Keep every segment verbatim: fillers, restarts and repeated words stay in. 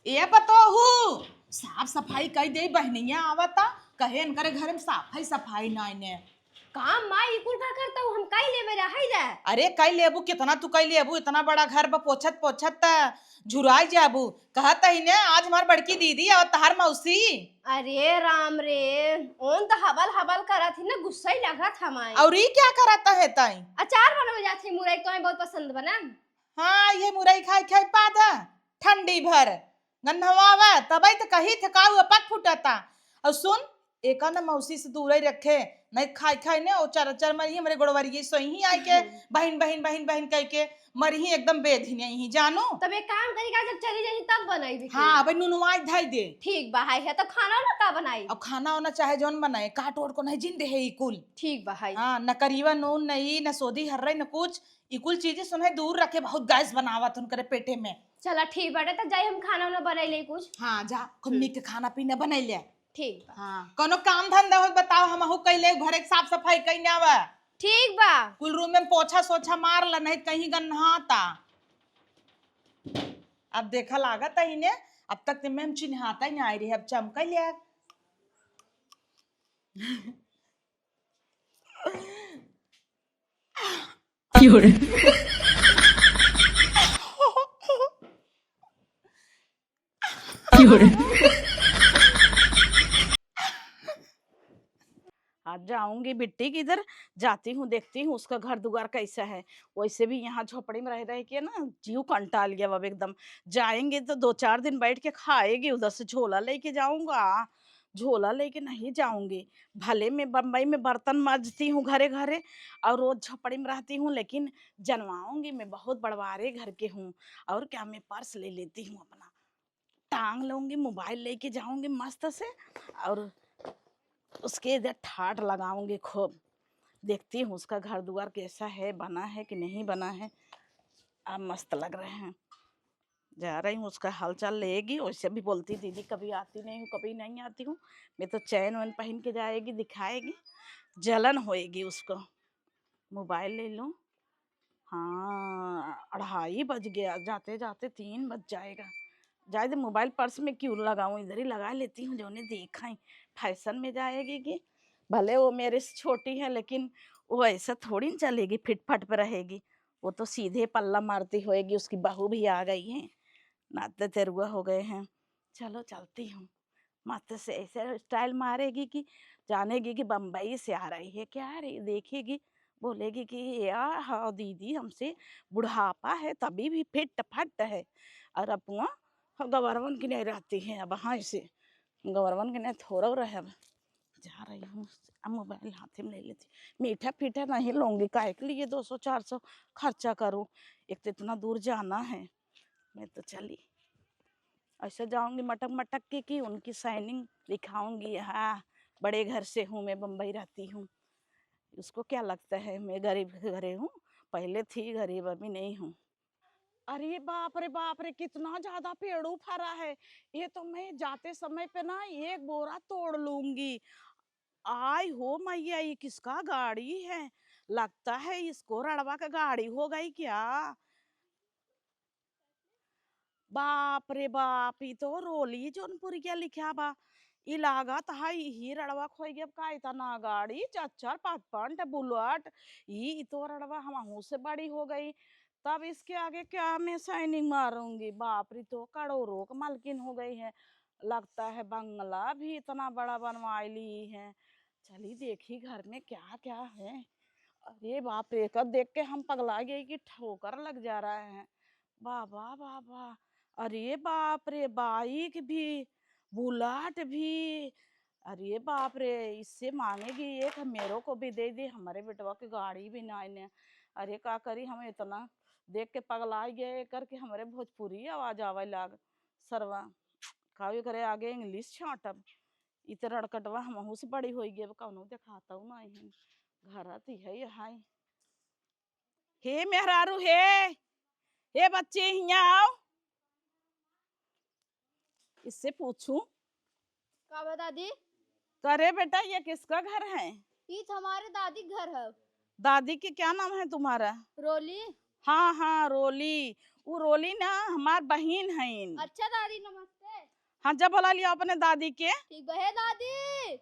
ए पतोहू, साफ सफाई कई दे, बहनिया आवता, कहे इनकरे घर में साफाई सफाई नाई ने। काम माई ई कुल का करता हूँ, हम कई लेबे रहई रे। अरे कई लेबू, कितना तू कई लेबू, इतना बड़ा घर बा, पोछत पोछत त झुराई जाबू। कहत ही ने आज हमार बड़की दीदी और तहार मौसी। अरे राम रे, ओन त हबल हबल करत ही ना, गुस्सा ही लगत हमारे। और ई क्या करत है ताई? अचार बनवे जात ही, मुरई तोहे बहुत पसंद बना। हाँ, ये मुरई खाई खाई पादा ठंडी भर गन्हवावा, तबई त कही थे काऊ अपक फुटता। और सुन, एका न मौसी से दूर ही रखे, नहीं खाई खाई ने ओ चर चर मरी हमरे गोड़वरिये सोई ही आए के बहिन बहिन बहिन बहिन कह के मरी ही एकदम बेधी नहीं ही जानू। तब एक काम करी का, जब चली जाई तब बनाई भी हाँ, करी। अब नुनवाई धाई दे। ठीक बा, हाय है तो खाना ना का बनाई? अब खाना वाना चाहे जौन बनाए, काट ओट को नहीं जिन दे है ई कुल। ठीक बा, हाय। हाँ, न करीवा नून नहीं, न सोदी हर्रे, न कुछ। ई कुल चीजें सुन है दूर रखे, बहुत गैस बनावत उनकरे पेटे में। चला ठीक बाटे, तो जाई हम खाना वाना बनाई ले कुछ। हाँ, जा, खूब हम्म। नीक खाना पीना बनाई ले। ठीक बा। हाँ, कोनो काम धंधा हो बताओ, हमहू कई ले, घरे के साफ सफाई कई ना आवा। ठीक बा। कुल रूम में पोछा सोछा मार ला, नहीं कहीं गन्हाता। अब देखा लागत है इन्हें, अब तक ते में हम चिन्हाता ही ना आई रही, अब चमका लिया। आज जाऊंगी बिट्टी किधर, जाती हूँ, देखती हूँ उसका घर दुआर कैसा है। वैसे भी यहाँ झोपड़ी में रह रह के ना जीव कंटाल गया अब एकदम। जाएंगे तो दो चार दिन बैठ के खाएगी, उधर से झोला लेके जाऊंगा, झोला लेके नहीं जाऊंगी। भले मैं बम्बई में बर्तन माजती हूँ घरे घरे और रोज झोपड़ी में रहती हूँ, लेकिन जनवाऊंगी मैं, बहुत बड़वारे घर के हूँ। और क्या, मैं पर्स ले लेती हूँ अपना, टांग लूंगी, मोबाइल लेके जाऊंगी मस्त से, और उसके इधर ठाट लगाऊंगी खूब। देखती हूँ उसका घर दुआर कैसा है, बना है कि नहीं बना है। अब मस्त लग रहे हैं। जा रही हूँ, उसका हालचाल लेगी। वैसे भी बोलती, "दीदी, कभी आती नहीं हूँ, कभी नहीं आती हूँ।" मैं तो चैन वैन पहन के जाएगी, दिखाएगी, जलन होएगी उसको। मोबाइल ले लूँ। हाँ, अढ़ाई बज गया, जाते जाते तीन बज जाएगा। जाए दे, मोबाइल पर्स में क्यों लगाऊँ, इधर ही लगा लेती हूँ, जो उन्हें देखाई। फैशन में जाएगी कि भले वो मेरे से छोटी है, लेकिन वो ऐसा थोड़ी न चलेगी, फिटफट पे रहेगी। वो तो सीधे पल्ला मारती होएगी, उसकी बहू भी आ गई है, नाते तेरुआ हो गए हैं। चलो चलती हूँ, मस्त से ऐसे स्टाइल मारेगी कि जानेगी कि बम्बई से आ रही है क्या रे, देखेगी, बोलेगी कि या हाँ दीदी, हमसे बुढ़ापा है तभी भी फिट फट है, और अपना गवरवन की नहीं रहती है। अब हाँ, इसे गवरवन की नहीं थोड़ा रहे। अब जा रही हूँ, अब मोबाइल हाथे में ले लेती, मीठा फीठा नहीं लूँगी, काहे के लिए दो सौ चार सौ खर्चा करूँ, एक तो इतना दूर जाना है। मैं तो चली, ऐसे जाऊँगी मटक मटक के कि उनकी साइनिंग दिखाऊँगी, हाँ, बड़े घर से हूँ मैं, बम्बई रहती हूँ। उसको क्या लगता है मैं गरीब के घरे हूँ, पहले थी गरीब, अभी नहीं हूँ। अरे बाप रे बाप रे, कितना ज्यादा पेड़ू फरा है। ये तो मैं जाते समय पे ना एक बोरा तोड़ लूँगी। आई हो मैया, ये किसका गाड़ी है? लगता है इसको रड़वा का गाड़ी हो गई क्या? बाप रे बाप, ई तो रोली जौनपुरिया लिखा बा। ई लागत है इही रड़वा खोई गब का, इतना गाड़ी, चच्चर, पचपन, बुलेट, ई, ई तो रड़वा हमहू से बड़ी हो गई। तब इसके आगे क्या मैं साइनिंग मारूँगी? बाप रे, तो करोड़ों की मालकिन हो गई है। लगता है बंगला भी इतना बड़ा बनवाई ली है। चली देखी घर में क्या क्या है। अरे बाप रे, एकर देख के हम पगला गई कि ठोकर लग जा रहा है। बाबा, बाबा, अरे बाप रे, बाइक भी, बुलेट भी। अरे बाप रे, इससे मांगेगी एक, मेरे को भी दे दे, हमारे बेटवा के गाड़ी भी नाई ने। अरे का करी, हम इतना देख के पगला गए करके हमरे भोजपुरी आवाज आवे लाग। सरवा, का करे आगे इंग्लिश छाटब। इत रड़कटवा हमहू से बड़ी होई गई, अब कौनो देखाता हूँ ना है। घर आती है ये हाय। हे मेहरारू, हे, हे बच्चे, हियाँ आओ। इससे पूछूं। का बा दादी? करे बेटा, ये किसका घर है? ई तो हमारे दादी घर है। दादी के क्या नाम है तुम्हारा? रोली। हाँ, हाँ, रोली। उ रोली ना हमार बहिन हईन। अच्छा दादी, नमस्ते। हाँ, जब बोला लिया अपने दादी के। ठीक बा, हे दादी।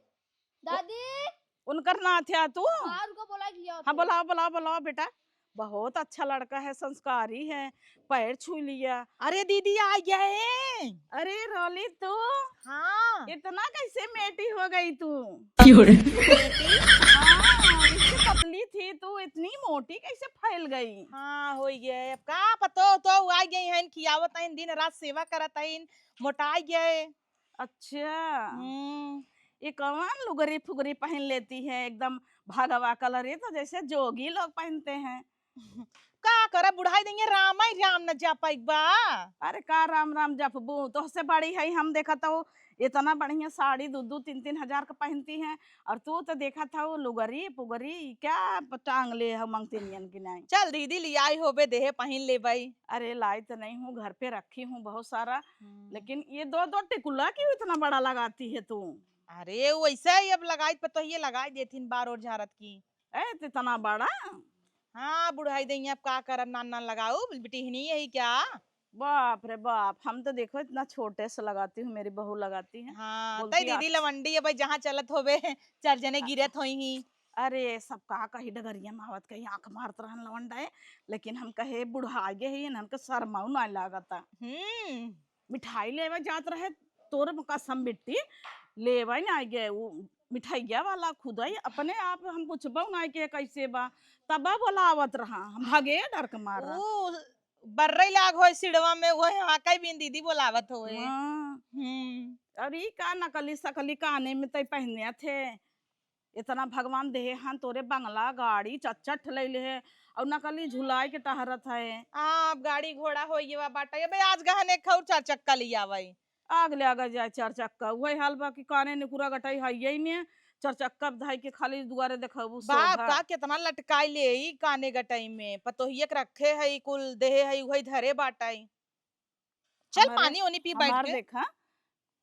दादी। उनकर नाथ है तू? हाँ, उनको बोला लिया हाँ, तू। बोलाओ, बोलाओ, बोलाओ बेटा। बहुत अच्छा लड़का है, संस्कारी है, पैर छू लिया। अरे दीदी, आ गए। अरे रोली तू। हाँ। इतना कैसे मेटी हो गई तू? क्यों रे? मेटी? हाँ, इससे पतली थी तू, इतनी मोटी कैसे फैल गई? हाँ, हो गए। अब का पतो तो आ गई हैं, खियावत हैं, दिन रात सेवा करत हैं, मोटाई गए। अच्छा। हम्म। ये कौन लुगरी फुगरी पहन लेती है, एकदम भगवा कलर, ये तो जैसे जोगी लोग पहनते हैं। का करे, बुढ़ाई देंगे, राम ही राम न जप एक बा। अरे का राम राम जपबू, तोहसे बड़ी है, हम देखत हो इतना बढ़िया साड़ी दो दो तीन तीन हजार का पहनती हैं, और तू तो देखत हो लुगरी पुगरी, क्या टांग ले हो मंगतिनियन की नहीं। चल दीदी, लियाई होबे, देहे पहिन लेबई। अरे लाई तो नहीं हूँ, घर पे रखी हूँ बहुत सारा, हम्म। लेकिन ये दो दो टिकुला क्यों इतना बड़ा लगाती है तू? अरे वैसे ही अब लगाई, पतोहिए लगाई देथिन बार और झारत की। ए, त इतना बड़ा? हाँ, बुढ़ाई दइया, अब का करब, नान नान लगाऊ, बिटिहनी यही क्या? बाप रे बाप, हम तो देखो इतना छोटे से लगाती हूँ, मेरी बहू लगाती है। हाँ, बोलती तई दीदी आज लवंडी है भाई, जहाँ चलत होबे, चार जने अ-, गिरत होई ही। अरे, सब का कही डगरिया में आवत कहीं आँख मारत रहन लवंडा है, लेकिन हम कहे बुढ़ा गए ही, इन्हन के शर्माऊ ना लागता। हम्म। मिठाई लेवे जात रहे, तोर कसम बिट्टी, लेवे ना गए, उ मिठाइया वाला खुद ही अपने आप हम पूछबो ना के कैसे बा, तब बोलावत रहा, हम भागे डर के मारा। ऊ बर्रई लाग होय सिड़वा में, वही हाँ कई बिन दीदी बोलावत होए। हाँ। हम्म। और ई का नकली सकली काने में तई पहने थे, इतना भगवान देहे हन तोरे बंगला, गाड़ी, चच्चट लैले है, और नकली झुलाए के टहरत है। हाँ, अब गाड़ी घोड़ा होइए बा बाटा। अबे आज गहन एक और चार चक्का लियावई। आग ले आगा जाए चार चक्का, वही हाल बा कि काने निकुरा गटाई है यही ने, चार चक्का धाई के खाली दुआरे देखाबू बाप शोभा। का कितना लटकाई ले ई काने गटाई में, पतोहिया के रखे है, कुल देहे है, वही धरे बाटाई। चल हमारे, पानी ओनी पी बैठ हमार के। देखा,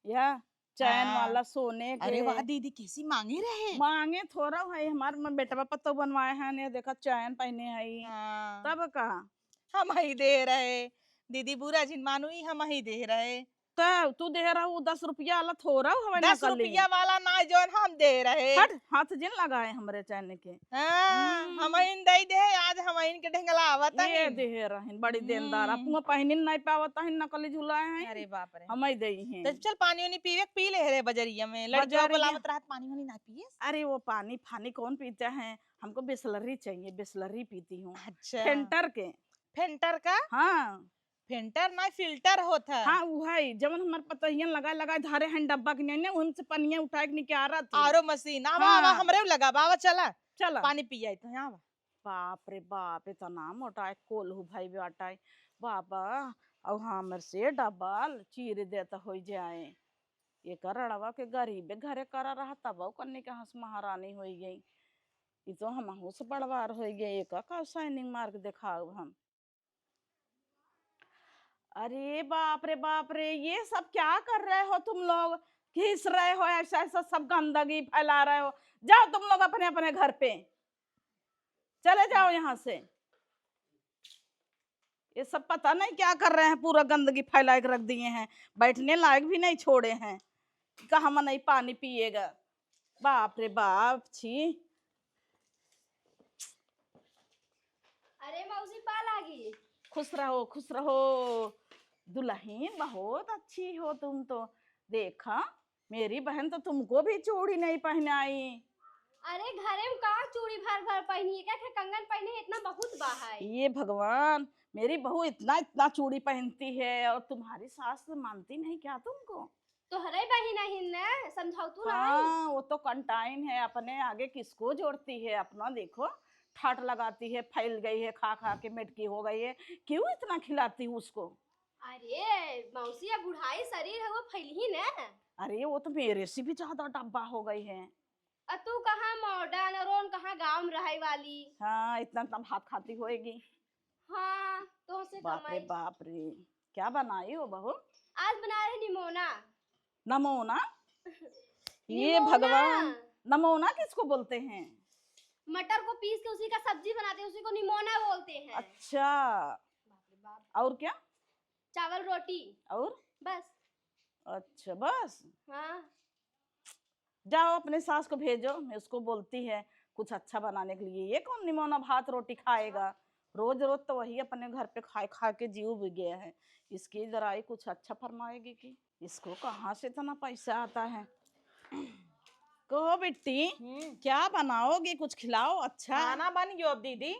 या चैन हाँ। वाला सोने अरे के। वाह दीदी, कैसी मांगे रहे? मांगे थोड़ा है, हमार म-, बेटवा पतो बनवाए हैं, ने देखा चैन पहने है। हाँ। तब का? हम ही दे रहे। दीदी बुरा जिन मानू, ई हम ही दे रहे। तो तू दे रहा वो दस रुपया वाला थोड़ा हवे दस नकली। रुपया वाला ना, जौन हम दे रहे। हट, हाथ जिन लगाए हमरे चैन के। हाँ, हम्म। हमइन दई दे, आज हमइन के ढेंगला आवत ये हइन। देहे रहन, बड़ी देनदार। हम्म। अपुआ पहिनिन नाई पावत हइन, नकली झुलाए हइन। अरे बाप रे। हमई देई हैं। तो चल पानी उनी पीवे के पी ले रे बजरिया में। लड़कियों बजरिया। बोलावत रहत पानी उनी ना पिए। अरे वो पानी फानी कौन पीते हैं? हमको बिसलरी चाहिए, बिसलरी पीती हूँ। अच्छा। फेंटर के। फेंटर का? हाँ। फेंटर ना, फिल्टर होत है। हाँ, उहई, जवन हमार पतोहियन लगाए, लगाए धारे हन डब्बा के नहीं, नहीं, उनसे पनिया उठाए के निकारा थी। आरो मशीन, आवा, हाँ। आवा, हमरे लगा, आवा, चला। चला। पानी पियाई तो, आवा। बाप रे बाप, इतना मोटा है, कोल्हू भाई बेटा है। बाबा, अब हमर से डबल चीर देत हो जाए। एकर रड़वा के गरीबे घरे करा रहा, तब कन्नी के हंस महारानी होई गई। ई तो हमहू से बड़वार होई गई, एका का shining मार के देखाऊ हम। अरे बाप रे बाप रे, ये सब क्या कर रहे हो तुम लोग? घिस रहे हो, ऐसा ऐसा सब गंदगी फैला रहे हो। जाओ तुम लोग अपने अपने घर पे, चले जाओ यहाँ से। ये सब पता नहीं क्या कर रहे हैं, पूरा गंदगी फैला के रख दिए हैं, बैठने लायक भी नहीं छोड़े हैं। कहाँ मनई पानी पिएगा? बाप रे बाप, छी। अरे मौसी, पा लागी। खुश रहो, खुश रहो। दुल्हन बहुत अच्छी हो तुम तो। देखा, मेरी बहन तो तुमको भी चूड़ी नहीं पहनाई। अरे घरे में का चूड़ी भर भर पहनी है, क्या क्या कंगन पहने है, इतना बहुत बा है। ये भगवान, मेरी बहू इतना इतना चूड़ी पहनती है और तुम्हारी सास मानती नहीं क्या तुमको? तोहरे बहिन अहिन न, समझौतू ना आई। हाँ, वो तो कंटाइन है, अपने आगे किसको जोड़ती है, अपना देखो, ठाट लगाती है, फैल गई है, खा खा के मेटकी हो गई है, क्यों इतना खिलाती हूँ उसको? अरे मौसी, अब बुढ़ाई शरीर है, वो फैलही न। अरे, वो तो मेरे से भी ज्यादा डब्बा हो गई है। अ तू कहाँ modern और उन कहाँ गाँव में रहे वाली? हाँ, इतना इतना भात खाती होएगी। हाँ, तोहसे बाप रे कमाई। बाप रे, क्या बनाई हो बहू? आज बना रहे निमोना। नमोना? ये निमोना। भगवान, नमोना किसको बोलते हैं? मटर को पीस के उसी का सब्जी बनाते हैं, उसी को निमोना बोलते हैं। अच्छा। बाप रे बाप। और क्या? चावल रोटी। और? बस। अच्छा, बस? हाँ। जाओ, अपने सास को भेजो, मैं उसको बोलती है कुछ अच्छा बनाने के लिए। ये कौन निमोना भात रोटी खाएगा? रोज रोज तो वही अपने घर पे खाए खा के जीव भी गया है। इसकी जरा ही कुछ अच्छा फरमाएगी कि इसको कहाँ से इतना पैसा आता है? कहो बिट्टी, हम्म। क्या बनाओगी? कुछ खिलाओ अच्छा। खाना बन गयो अब दीदी।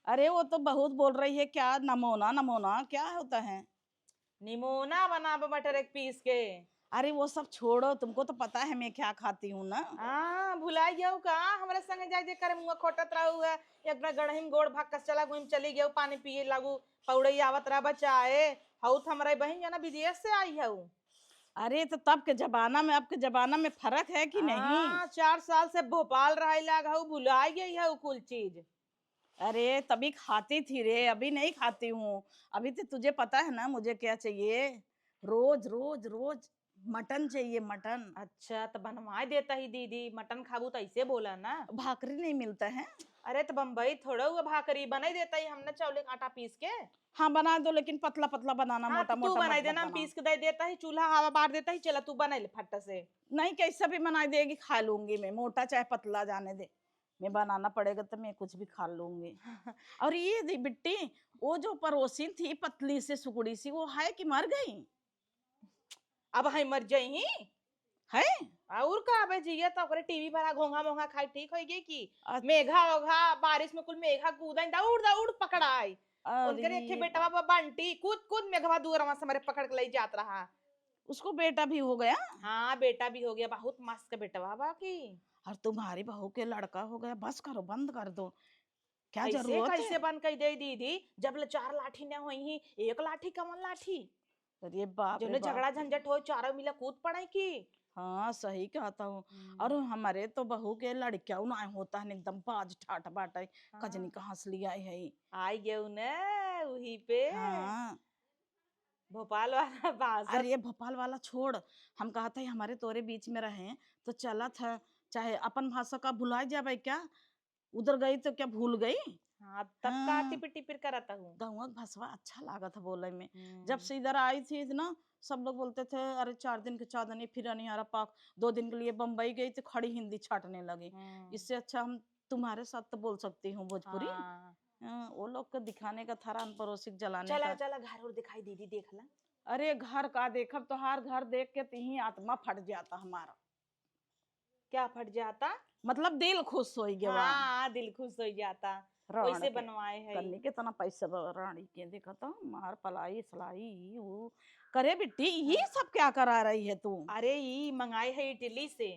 अरे, वो तो बहुत बोल रही है, क्या नमोना, नमोना क्या होता है? निमोना बनाब मटर एक पीस के। अरे, वो सब छोड़ो, तुमको तो पता है मैं क्या खाती हूँ ना। हाँ, भुला गयो का? हमरा संगे जाए जे करे मुँह खोटत रहू है, एक बार गड़ही में गोड़ भक्कस चला गई, चली गयो पानी पिए लागू, पौड़े आवत रह बचाए। हऊ तो हमरा बहिन जो ना विदेश से आई हऊ। अरे, तो तब के जमाना में, अब के जमाना में फर्क है कि नहीं? हाँ, चार साल से भोपाल रहे लाग हऊ, भुला गई हऊ कुल चीज। अरे, तभी खाती थी रे, अभी नहीं खाती हूँ। अभी तो तुझे पता है ना मुझे क्या चाहिए, रोज, रोज, रोज मटन चाहिए, मटन। अच्छा, तो बनवाए देता ही दीदी, मटन खाबू तो ऐसे बोला ना। भाकरी नहीं मिलता है? अरे, तो बम्बई थोड़ा हुआ भाकरी बनाई देता ही, हमने चावल का आटा पीस के। हाँ, बना दो, लेकिन पतला पतला बनाना, हाँ, मोटा तो तू मोटा बनाई मत देना, हम बनाना। पीस के दे देता ही, चूल्हा हवा बार देता ही, चला तू बनाई ले फट्टा से। नहीं, कैसा भी बनाई देगी, खा लूंगी मैं, मोटा चाहे पतला, जाने दे, मैं बनाना पड़ेगा तो मैं कुछ भी खा लूंगी। और ये दी बिट्टी, वो जो पड़ोसी थी पतली से सुकड़ी सी, वो है कि मर गई? अब है मर जाई ही। है? और का, अबे जिया तो ओकरे टीवी भरा घोंघा मोंघा खाई ठीक होई गई कि अच्छा। मेघा ओघा बारिश में कुल मेघा कूदा दौड़ दौड़ पकड़ाई। अरे उनकर एक ठे बाप। बेटवा बा बंटी, कूद कूद मेघवा दुअरवा से हमारे पकड़ के ले जात रहा। उसको बेटा भी हो गया? हाँ, बेटा भी हो गया, बहुत मस्त बेटवा बा की। और तुम्हारी बहू के लड़का हो गया, बस करो, बंद कर दो। क्या ऐसे जरूरत कैसे है? बंद कर दे दीदी, जब ले चार लाठी न होई ही, एक लाठी कवन लाठी? अरे बाप रे जौने बाप। झगड़ा झंझट हो, चारों मिला कूद पड़े की। हाँ, सही कहता हूँ। हम्म। और हमारे तो बहू के लड़किया ना होता है, एकदम बाज ठाठ बाटे, हाँ। कजनी कहाँ से लिया है? आई गयो न वही पे। हाँ। भोपाल वाला भाषा। अरे, ये भोपाल वाला छोड़, हम कहत है हमारे तोरे बीच में रहे तो चलत है, चाहे अपन भाषा का भुला जाबे क्या? उधर गई तो क्या भूल गई? हाँ, तब का हाँ। टिपिर टिपिर करत हूँ। गाँव का भाषा अच्छा लागत है बोले में। हम्म। जब से इधर आई थी ना, सब लोग बोलते थे, "अरे, चार दिन के चाँदनी फिर अनिहारा पाक, दो दिन के लिए बम्बई गई तो खड़ी हिंदी छाटने लगी।" हम्म। इससे अच्छा हम तुम्हारे साथ तो बोल सकती हूँ भोजपुरी। हाँ। हाँ, वो लोग को दिखाने का था, रान पड़ोसी के जलाने चला, का। चला, घर और दिखाई दीदी, देख ला। अरे, घर का देखब, तोहार घर देख के तिही आत्मा फट जाता हमारा। क्या फट जाता? मतलब दिल खुश होई गवा। हाँ, दिल खुश होई जाता। रानी वैसे के बनवाए है। कन्नी कितना पैसा बा रानी के, देखा तो मार पलाई सलाई, वो करे बिट्टी, ये हाँ। सब क्या करा रही है तू? अरे, ई मंगाए है इटली से।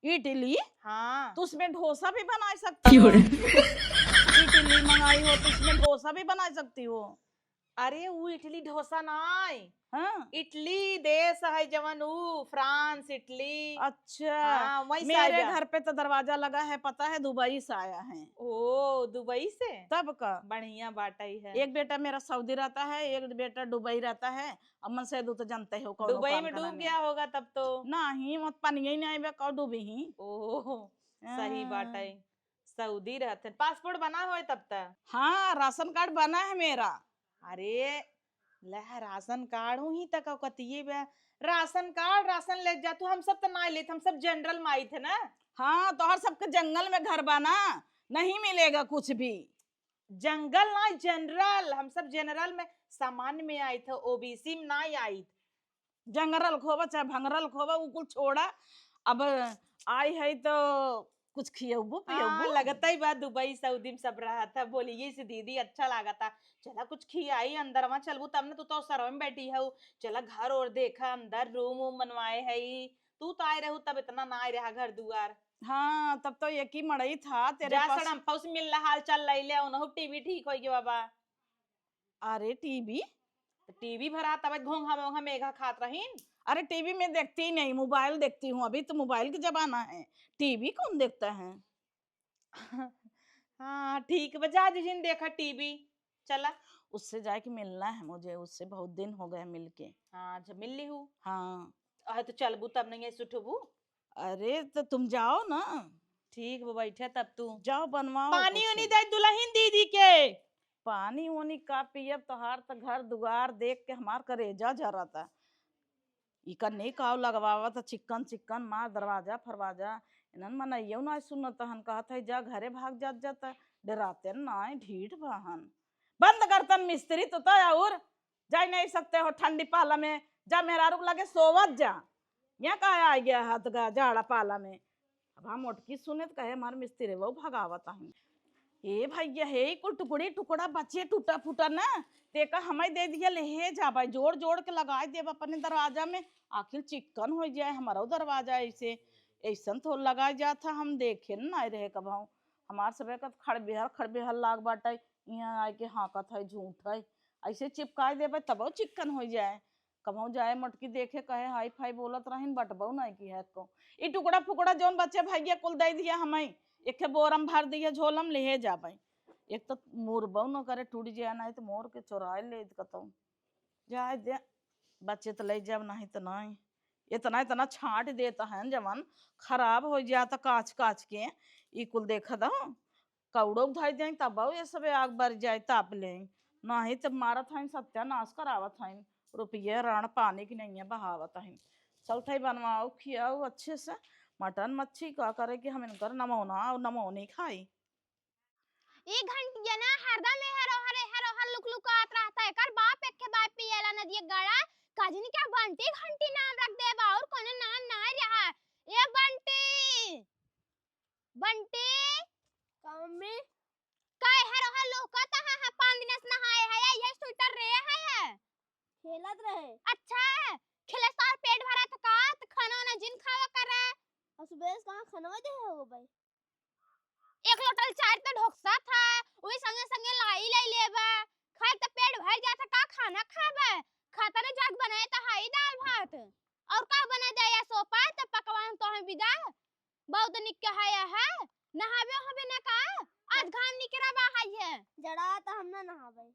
इटली? हाँ। तो उसमें डोसा भी बना सकती क्यों हो। रे? इटली मंगाई हो तो उसमें डोसा भी बना सकती हो। अरे, ऊ इटली डोसा नाई। हाँ। इटली देश है जवन ऊ, फ्रांस, इटली। अच्छा। हाँ, वहीं से मेरे आया। घर पे तो दरवाजा लगा है, पता है, दुबई से आया है। ओ, दुबई से? तब का? बढ़िया बाटई है। एक बेटा मेरा सऊदी रहता है, एक बेटा दुबई रहता है। अम्मा से दू तो जानते हो कौन दुबई काम में डूब कराने। गया होगा तब तो। नहीं, वो पनिया ही नहीं बे, कब डूबी ही। ओह, सही हाँ। बाटई। सऊदी रहते, पासपोर्ट बना होए तब तक? हाँ, राशन कार्ड बना है मेरा। अरे, ले राशन कार्ड हूँ ही तक कतिये बे। राशन कार्ड, राशन ले जा तू, हम सब तो ना लेत, हम सब जनरल में आइत है ना। हाँ, तोहर सबके जंगल में घर बा ना, नहीं मिलेगा कुछ भी। जंगल ना, जनरल, हम सब जनरल में, सामान्य में आइत है, ओबीसी में ना आइत। जंगरल खोबा चाहे भंगरल खोबा, उ कुल छोड़ा। अब आई है तो कुछ खियौबू हाँ, पियौबू। लगता ही बा दुबई सऊदी में सब रहत है, बोलिए से दीदी अच्छा लागता। चला कुछ खियाई, अंदरवा चलबू तब न, तू तो सरवा में बैठी हऊ। चला घर और देखा, अंदर रूम वूम बनवाए है, तू तो आए रहू तब इतना ना आए रहा घर दुआर। हाँ, तब तो एक ही मड़ई था तेरे जा पास। सड़म्पा से मिल ला, हाल चाल ले ले, उनहु टीवी ठीक होई गया बाबा। अरे टीवी? तो टीवी भरा तब घोंघा मोंघा मेघा खात रहीन। अरे टीवी में देखती ही नहीं, मोबाइल देखती हूँ, अभी तो मोबाइल का जमाना है, टीवी कौन देखता है? हाँ ठीक बा, जा जिन देखा टीवी, चला। उससे जाके मिलना है मुझे, उससे बहुत दिन हो गए मिलके। हाँ, अच्छा मिल ली हूँ। हाँ। अरे तो चलबू तब नहीं ऐसे उठबू? अरे तो तुम जाओ ना। ठीक बा, बैठे तब तू। जाओ बनवाओ पानी कुछ। उनी दे दुलहिन दीदी के। पानी उनी का पियब, तोहार त घर दुआर देख के हमार करेजा जरता। इका ने काव लगवावत ह, चिक्कन चिक्कन मार दरवाजा फरवाजा। इनन मनइयो नाहीं सुनत हन, कहत है जा घरे भाग जात जात, डराते नाहीं, ढीठ बहन। बंद करतन मिस्त्री तो, तो और जाई नहीं सकते हो ठंडी पाला में, जा मेहरारू के लगे सोवत जा। यहाँ का आ गया हाथ का जाड़ा पाला में। अब हम मोटकी सुने त कहे हमार मिस्त्री वो भगावत आहिन। ए भैया हे, कुल टुकड़ी टुकड़ा बचे टूटा फूटा ना, तेका हमें दे दिया, ले हे जा भाई, जोड़ जोड़ के लगाई देब अपने दरवाजा में, आखिर चिक्कन हो जाए हमारो दरवाजा। ऐसे ऐसन तो लगाई जात है, हम देखे न नाहीं रहे कबहूँ। हमार सबे का खड़बेहल खड़बेहल लाग बाटे, यहाँ आए के हाँकत है, झूठ है। ऐसे चिपकाई देबे तबो चिक्कन हो जाए। कबहूँ जाए मोटकी देखे कहे हाई फाई बोलत रहिन, बटबो नाहीं की है को। ई टुकड़ा फुकड़ा जौन बचे भैया कुल दे दिया हमें, एके बोरम भर दिया झोलम ले जाबे। एक तो मुरबो न करे, टूट जाए नाहीं तो मोर के चोराए ले कतौ। जाए दे, बचे त ले जाब नाहीं त नाहीं। इतना इतना छाँट देत हैं जवन खराब हो जात काच काच के। ई कुल देख दो, कौड़ो धइ दें तब ये सबे आग बर जाए ताप लें। नाहीं त मारत हैं सत्यानाश करावत हैं। रुपये राण पानी की नहीं है बहावत हैं। चलत है बनवाओ खियाओ अच्छे से। मटन मच्छी का करे कि हम इनकर नमौना और नमौनी खाई। ई घंटिया ना हरदम एहर ओहर, एहर ओहर लुक लुकात रहता है। एकर बाप एक्के बार पियला नदिया गड़ा, कजनी के बंटी घंटी नाम रख देबा, और कोनो नाम ना रहा। ए बंटी, बंटी। का मम्मी? का एहर ओहर लुकात है, है पाँच दिन से नहाए है, ये स्वेटर रे है, है? खेलत रहे। अच्छा, खेले सार पेट भरा त का, त खाना वाना जिन खावा करे। और सुबह से कहाँ खाना दे हो भाई? एक लोटल चार त ढोकसा था, वही संगे संगे लाई ले लेबा। खाए त पेट भर जात, का खाना खाबा? खाता न जात बनाए त हाई दाल भात। और का बना दे या सोपा त पकवान तो हम विदा। बहुत निक के है, है। नहाबे हबे न का? आज घाम निकरा बा है। जड़ा त हम ना नहाबे।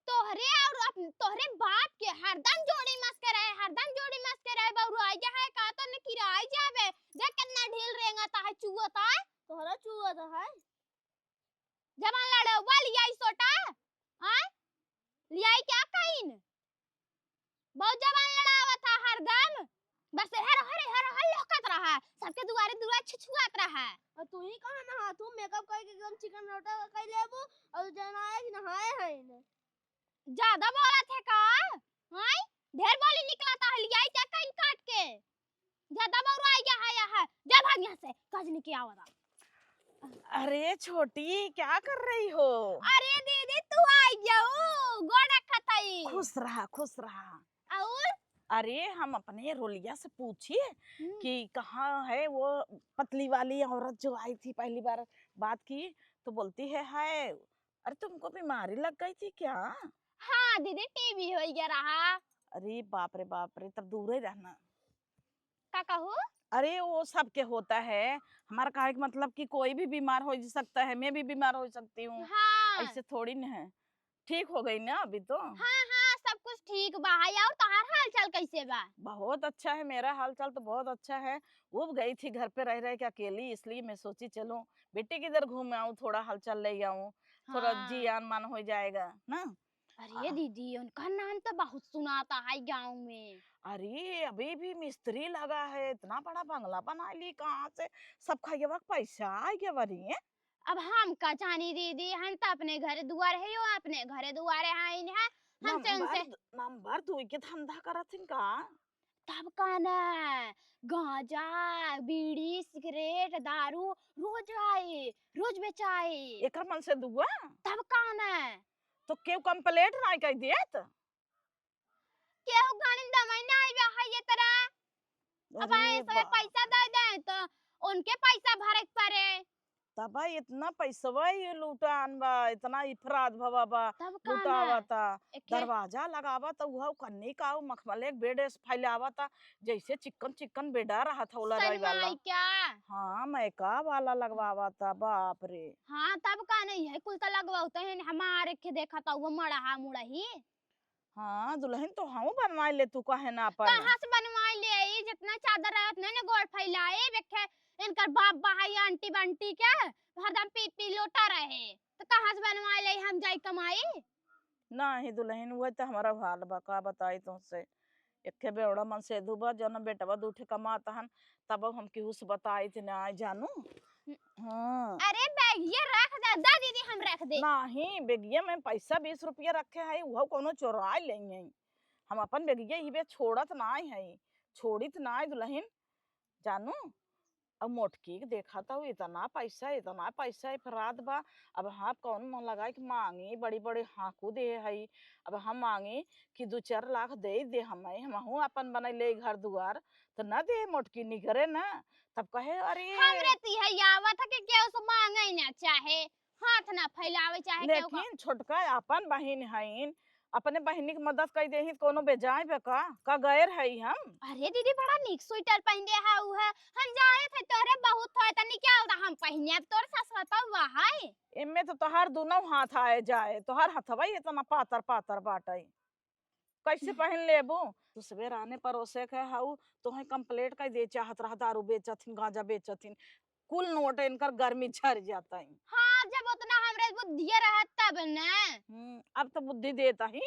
तोहरे और अप-, तोहरे बाप के हरदम जोड़ी मस्के रहे, हरदम जोड़ी मस्के रहे। बउरु आई जा है का तो न किराई जाबे। देख कितना ढील रेंगत है, चुअत है। तोहरा चुअत है। जबान लड़ौबा लियाई सोटा, हाँ? लियाई क्या कहीन? बहुत जबान लड़ावत है हरदम। बस हर, हर, हर, हर लहकत रहा। सबके दुआरे, दुआरे छुछुआत रहा। और तू ही कहाँ नहा? तू मेकअप करके एकदम चिकन रोटा कर लेबू और जना है कि नहाए है इन्हें। ज्यादा बोलत है का? हाँ? ढेर बोली निकलत है, लियाई क्या कहीं काट के? ज्यादा बउरु आई गया है, यहाँ। जा भाग यहाँ से, कजनी के आवत। अरे छोटी, क्या कर रही हो? अरे दीदी, तू आई गया हो, गोड़ रखत हई। खुश रहा, खुश रहा। और? अरे, हम अपने रोलिया से पूछिए हम्म। कि कहाँ है वो पतली वाली औरत जो आई थी पहली बार बात की, तो बोलती है, है। अरे, तुमको बीमारी लग गई थी क्या? हाँ दीदी, टीबी हो गया रहा। अरे बाप रे बाप रे, तब दूर ही रहना। का कहू? अरे, वो सबके होता है, हमारा कहे के मतलब कि कोई भी बीमार हो सकता है, मैं भी बीमार हो सकती हूँ। हाँ। ऐसे थोड़ी न है। ठीक हो गई ना अभी तो? हाँ, हाँ, सब कुछ ठीक बा। हाय, और तोहार हाल चाल कैसे बा? बहुत अच्छा है, मेरा हाल चाल तो बहुत अच्छा है। उब गई थी घर पे रह रह के अकेली, इसलिए मैं सोची चलूं बेटी किधर घूम आऊं, थोड़ा हलचल ले आऊं, थोड़ा हाँ। जी आन मन हो जाएगा ना। अरे हाँ। दीदी, उनका नाम तो बहुत सुनाता है गाँव में। अरे, अभी भी मिस्त्री लगा है, इतना बड़ा बंगला बना ली, कहाँ से सब खैयवा के पैसा आ गया बरी? अब हम का जानी दीदी, हम तो अपने घर दुआर है, यो अपने घर दुआरे हैं, इन्हें हम चैन से नंबर, नंबर दुई के धंधा करत हिन का? तब का ना, गांजा, बीड़ी, सिगरेट, दारू रोज आए, रोज बेचाए। एकर मन से दुआ? तब का ना। तो केहू कंप्लेंट नाई कई देत? केहू गाड़ी दमाई ना आइबे है ये तरह। अब अरे आए सबे बा- पैसा दे दे तो उनके पैसा भरे के पड़े। तब इतना पैसवा ये लुटान बा, इतना इफराद भवा बा, तब का ना? लुटावता। एके दरवाजा लगावत उहउ कन्नी का उ मखमले के बेड से फैलावता, जैसे चिक्कन चिक्कन बेडा रहत होला रही वाला। सनमाइका। हाँ, मैका वाला लगवावता, बाप रे। हाँ, तब का नहीं है, कुल तो लगवाते हैं, हमारे के देखा था वो मड़हा मुड़ही। हाँ, दुलहिन तो हम बनवाई ले, तू काहे ना अपन? कहाँ से बनवाई ले? ई जितना चादर रहे, उतने ने गोड़ फैलाए, देखे, इनकर बाप बहाई आंटी बंटी के हरदम पी पी लोटा रहे, तो कहाँ से बनवाए ले हम जाई कमाई? नाही दुलहिन, वह तो हमारा हाल बा, का बताई तुमसे। एक्के बेवड़ा मन से दुबा, जौन बेटवा दू ठे कमात हन, तब हम केहू से बताई थे ना, आए जानू। हाँ। अरे बैग ये रख दे, दा दीदी, हम रख दे। नाही, बेगिया में पैसा बीस रुपया रखे है, उहो कोनो चोराए लेई है। हम अपन बेगिया ही बे छोड़त नाही है, छोड़ित नाही दुलहिन, जानू। अब मोटकी के देखा तो इतना पैसा, इतना पैसा इफरात बा। अब हम कौन मन लगाई कि मांगी, बड़ी बड़ी हाँकू दे हई। अब हम मांगी कि दू चार लाख दे दे हमें, हमहू अपन बनैले घर दुआर, तो न दे मोटकी निकरे ना। तब कहे, "अरे।" हमरे तिहे आवत है कि केहू से मांगे ना चाहे, हाथ ना फैलावे चाहे केहू का। लेकिन छोटका अपन बहिन हईन, अपने बहिनी के मदद कई देही, कोनो बेजाय बे का? का गैर हई हम? अरे दीदी, बड़ा नीक स्वेटर पहनले है उ है। हम जाए थे तोहरे बहुत है, तनी क्या होता हम पहने, अब तोर सास बताऊ है। एमे तो तोहार दोनों हाथ आए जाए, तोहार हथवा ही इतना पातर पातर बाटे, कैसे पहन लेबू? तू सवेर आने परोसे के हऊ, तोहे कंप्लेंट कर दे चाहत रहा, दारू बेचत हिन, गांजा बेचत हिन, कुल नोट इनकर गर्मी झर जाता है। हाँ, जब उतना हमरे बुद्धिया रहा तब न। हम्म, अब तो बुद्धि देता ही।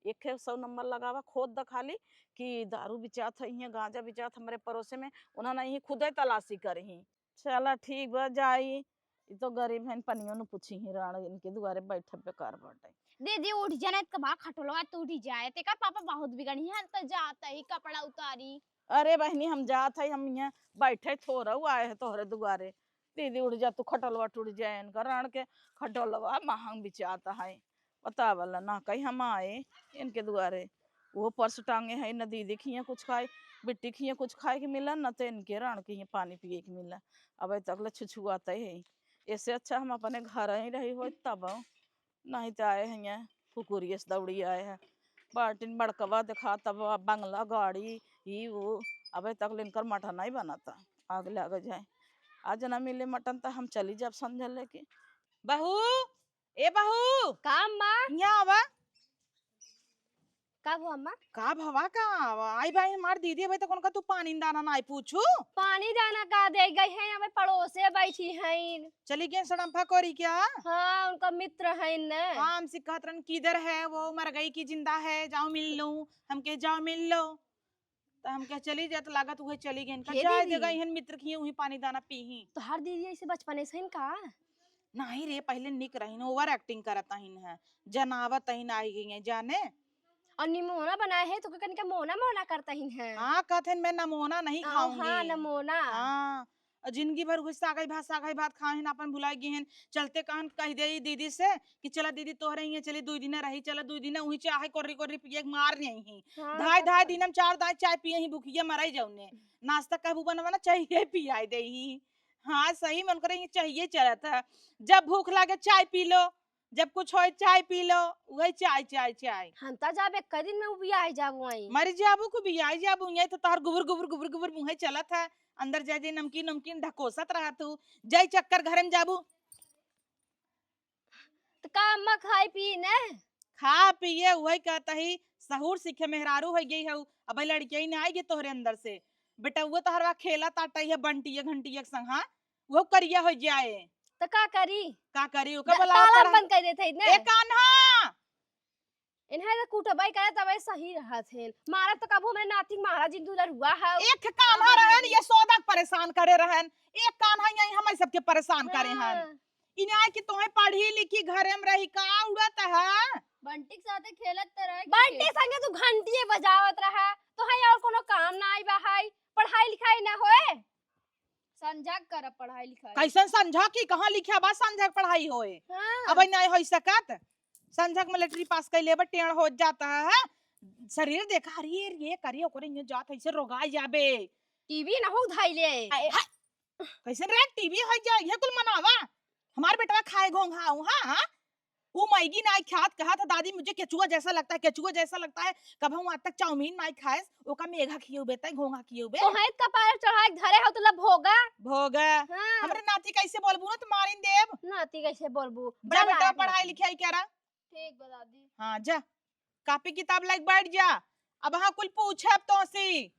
एक है सौ नंबर लगावा, खोद द खाली कि दारू बिचात है, हियां गांजा बिचात हमरे परोसे में, उन्होंने ही खुदे तलाशी करी ही। चला ठीक बा, जाई। ई तो गरीब हन, पनियो न पूछी ही, राण इनके दुआरे बैठे बेकार बाटे। दीदी उठ जाने त बा खटोलवा टूटी जाए, ते का पापा बहुत बिगड़ी है, तो जाता ही कपड़ा उतारी। अरे बहिनी, हम जात है, हम यहाँ बैठे थोरऊ आए हैं तोहरे दुआरे। दीदी उठ जा, तू खटोलवा टूट जाए इनका, राण के खटोलवा महंग बिचाता है। बतावला ना कहीं हम आए इनके दुआरे, वो पर्स टांगे है, न दीदी खिया कुछ खाए, बिट्टी खिया कुछ खाए के मिला, न तो इनके राण के हियां पानी पिए के मिला। अब तक ले छुछुआते है, ऐसे अच्छा हम अपने घर ही रही होई तब, नहीं तो आए हैं यहाँ कुकुरिये से दौड़ी आए हैं। बाल्टिन बड़कवा देखा तब बंगला गाड़ी, ई वो, अबे तक ले इनकर मटन नहीं बनाता, आग लग जाए। आज ना मिले मटन तो हम चली जाब संझा लेके। बहू, ए बहू। का अम्मा? यहाँ आवा। का हुआ अम्मा? का भवा का आवा? आई भाई हमार दीदी, अबे तक उनका तू पानी दाना ना आई पूछू। पानी दाना का दे गई है, हमें पड़ोसे बैठी हैं। चली गए सड़म्फा कोरी क्या? हाँ, उनका मित्र है न। हाँ, हमसे कहत रहन किधर है वो, मर गई कि जिंदा है, जाओ मिल लूं। हम कहे जाओ मिल लो। त हम कहे चली जा, त लागत उहे चली गई। इनका हे जाए दे दीदी। गई हन मित्र खिए, उही पानी दाना पीही। तोहार दीदी ऐसे बचपने से इनका? नहीं रे, पहले निक रही न, ओवर एक्टिंग करत अहिन है, जनावत अहिन आई गई है जाने। और निमोना बनाए है तो कनिका मोना मोना करत अहिन है। हाँ, कहत हन मैं नमोना नहीं ओ, खाऊंगी। हाँ, नमोना। हाँ, और जिंदगी भर उहे सागई भात, सागई भात खाए हन, अपन भुलाई गए हन। चलते कहन कह दे ई दीदी से कि चला दीदी तोहरे हियां चली, दुई दिन रही, चला दुई दिन उही चाहे कोर्री कोर्री पिए के मार नहीं। हाँ, धाई तो धाई का। दिन हम चार दाई चाय पिए ही, भुखिया मराई जाउने। नाश्ता कहबू बनवाना चाहिए, पियाई दे ही। हाँ, सही में उनकरे ये चाहिए चलत है। जब भूख लागे चाय पी लो, जब कुछ होए चाय पी लो, वही चाय, चाय, चाय। हम त जाबे कई दिन में उबियाई जाबू आई। मर जाबू को बियाई जाबू, यही तो तोहर गुबुर, गुबुर, गुबुर, गुबुर मुँहे चलत है। अंदर जाए जाए नमकीन, नमकीन ढकोसत रहा तू। जाई चक्कर घरे में जाबू। त का अम्मा खाई पी ने? खा पिए वही कहता ही, सहूर सीखे मेहरारू हो गई हऊ। अब लड़किया ही ना आई गई तोहरे अंदर से। बेटा वो तोहरवा खेला ताटा ही है बंटिया घंटिया के संग, हाँ? वो करिया हो जाए। त का करी? का करी? ओका द-, बोलावा ताला पढ़ा-, बंद कर देत है ने। ए कान्हा! इन्हें तो कुटबाई करे तबे सही रहत है। मारा तो कबो हमरे नाती महाराज जी दुलरुआ है। एक कान्हा हाँ, रहन, हाँ। ये सोदा के परेशान करे रहन। एक कान्हा यही हमारे सबके परेशान करे हन। हाँ। इन्हें आए कि तोहे पढ़ी लिखी घरे में रही का उड़त है? बंटी के साथे खेलत त रहे कि बंटी खेल- संगे तू घंटिए बजावत रहा। तोहे और कोनो काम ना आई बा है? पढ़ाई लिखाई ना होए? संझा के करब पढ़ाई लिखाई। कैसन संझा की? कहाँ लिखा बा संझा के पढ़ाई होए? हाँ। अब नहीं हो सकत। संझा के मिलिट्री पास कर लेबे, टेढ़ हो जाता है। शरीर देखा, अरे ये करिए ओकरे ये जात है, इसे रोगाई जाबे। टीवी ना हो उधाई ले। आए। हाय। कैसन रे टीवी हो जाए, ये कुल मनावा? हमार बेटवा खाए घोंघाऊ, हाँ, हाँ? वो मैगी नाई खात, कहा था, "दादी, मुझे केचुआ जैसा लगता है, केचुआ जैसा लगता है।" कबहूँ आज तक चाउमीन नाई खाएस, ओका मेघा खियउबे, तै घोंघा खियउबे। तो है कपार चढ़ाए के धरे हो, तो लब भोगा। भोगा। हाँ। हमरे नाती कैसे बोलबू ना, तो मारिन देब। नाती कैसे बोलबू? बड़ा जा बेटा, बेटा, पढ़ाई लिखाई करा। ठीक बा दादी। हाँ, जा, कॉपी किताब लेके बैठ जा। अब हाँ कुल पूछे अब तोसी,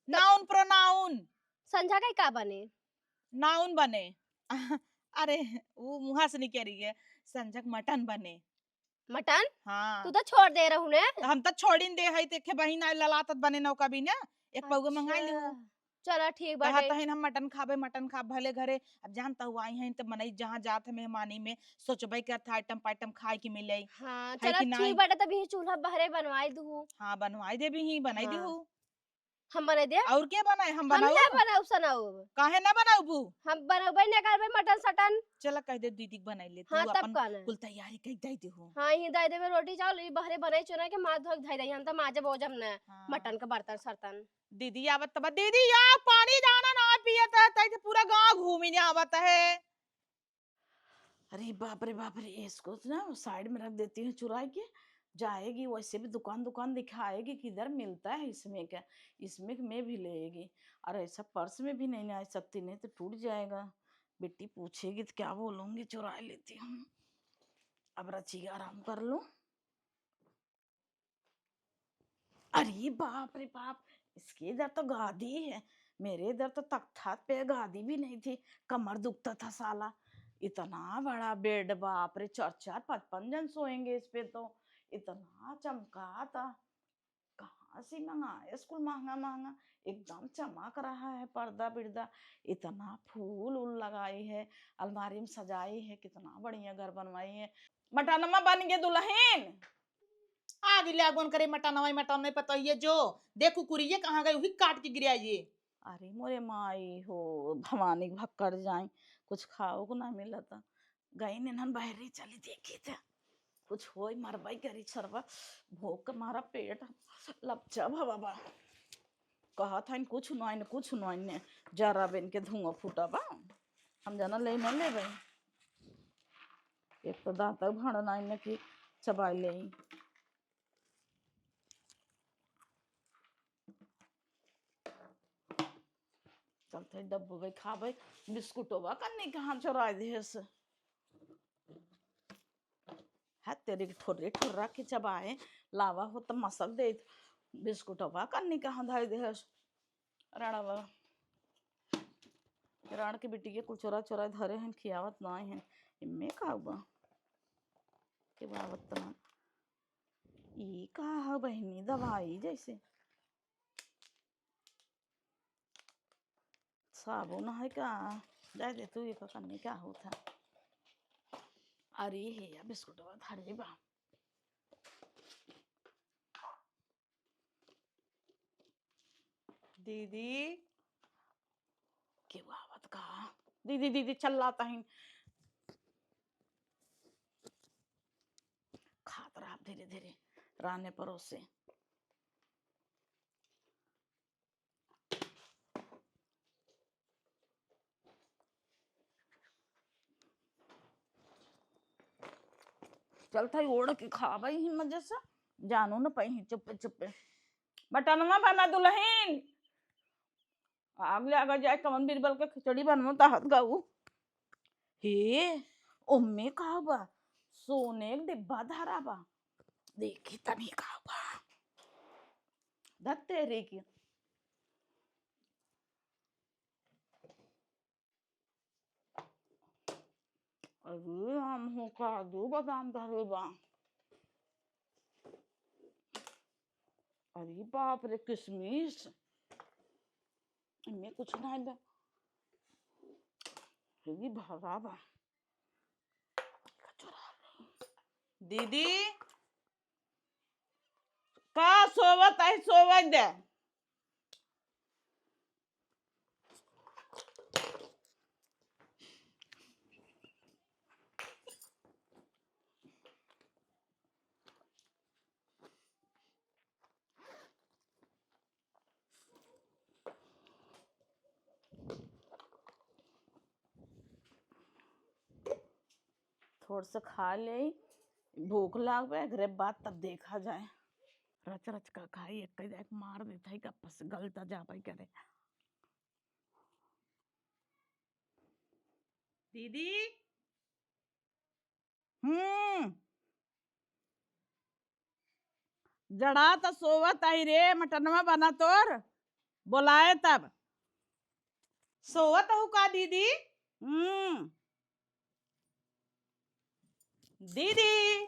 नाउन प्रोनाउन। संझा के का बने? नाउन बने। अरे, उ मुहा से निकरी है, संझक मटन बने। मटन? हाँ। तू तो छोड़ दे रहू ने। हम तो छोड़िन दे है, देखे बहिन आए ललातत बने नौका भी ना, एक पौवा मंगाई लिहू। अच्छा। चला ठीक कहत बाटे। हइन हम मटन खाबे, मटन खाब भले घरे। अब जानत हू आई हैं त मनई जहाँ जात है मेहमानी में, सोचबे करत है आइटम पाइटम खाए के मिले। हाँ, है चला कि ठीक नाई? बाटे, तब यही चूल्हा बहरे बनवाई दू। हाँ, बनवाई देबी ही, बनाई हाँ। दिहू। हम बनाई दे। और के बनाए? हम हम बनाऊ? ना बनाऊ सनाऊ। काहे ना बनाऊ बू? हम बनउबे ना करबे मटन सटन। चला कह दे दीदी के बनाई ले, तू हाँ, तब अपन का ना? कुल तैयारी कह दे दिहू। हाँ, यही दे देबे रोटी चावल, ई बहरे बनाई चुना के मार धोक धई दे, हम त माजे बोजम ना हाँ। मटन के बर्तन सर्तन। दीदी आवत बा, दीदी या पानी जाना ना पियत है, तई से पूरा गाँव घूमी ने आवत है। अरे बाप रे बाप रे, इसको ना साइड में रख देती हूँ चुरा के, जाएगी वैसे भी दुकान दुकान दिखाएगी किधर मिलता है इसमें का, इसमें का मैं भी लेगी। और ऐसा पर्स में भी नहीं ना सकती, नहीं तो टूट जाएगा। बेटी पूछेगी तो क्या बोलूँगी, चुरा लेती हूँ। अब रचिया आराम कर लूँ। अरे बाप रे बाप, इसके इधर तो गादी है, मेरे इधर तो तख्ता पे गादी भी नहीं थी, कमर दुखता था साला। इतना बड़ा बेड, बाप रे, चार चार पाँच पाँच जन सोएंगे इस पे तो। इतना चमका था, कहाँ से मंगाए इसको महंगा महंगा, एकदम चमक रहा है पर्दा बिर्दा, इतना फूल उल लगाई है, अलमारी में सजाई है, कितना बढ़िया घर बनवाई है। मटनमा बन गए दुल्हन। आग ले आगोन करे मटनवा, मटनवा पतोहिए जो, देखू कुरिये कहाँ गए, वही काट के गिराइए। अरे मोरे माई हो, भवानी के भक्कड़ जाई, कुछ खाओ को ना मिलत। गई निन्हन बहरी चली देखी थे, कुछ होई मरबाई करी छरवा, भूख के मारा पेट लपचा भवा बा। कहत हइन कुछ नोइन, कुछ नोइन ने, जरा बेन के धुआं फूटा बा। हम जना ले न लेबे। एक तो दांत भाड़ा नाइन ने कि चबाई ले। चलते डब्बे खाबे, बिस्कुटवा कन्नी कहाँ चोराई देस। है तेरी ठोर्रे ठोर्रा के चबाए, लावा हो त मसल देत, बिस्कुटवा कन्नी कहाँ धई देस। रणवा, रण के बिटिया कुल चोरा चोरा धरे हन, खियावत नाई हन। इम्मे का बा? के बावत तना। ई का ह बहिनी, दवाई जैसे? साबुन है का? जाए दे तू, ये पता नहीं का होत है। अरे हे या बिस्कुटवा धरे बा। दीदी, केहू आवत का? दीदी, दीदी, चल लाता ही। खात रहा धीरे धीरे, राने परोसे। चलत ही ओढ़ के खाबे ही मजे से, जानो न पाई ही चुप्पे चुप्पे। मटनवा बना दुल्हन, आग ले आगा जाए कवन बीरबल के खिचड़ी बनवा ताहत गाऊ। हे, ओम्मे का बा? सोने के डिब्बा धरा बा, देखी तनी का बा। धत्ते रे की। अरे राम हो, काजू बादाम धरे बा। अरे बाप रे, किशमिश। इनमें कुछ ना बा। ये भरा बा। दीदी, का सोवत है, सोवत दे। थोड़ से खा ले, भूख लाग बे, एकरे बाद तब देखा जाए। रच रच का खाई, एक जाए मार देता है, गप्प से गलता जा पाई करे। दीदी। हम्म। जड़ा त सोवत आई रे, मटनवा बना तोर, बोलाए तब। सोवत हऊ का दीदी? हम्म। दीदी।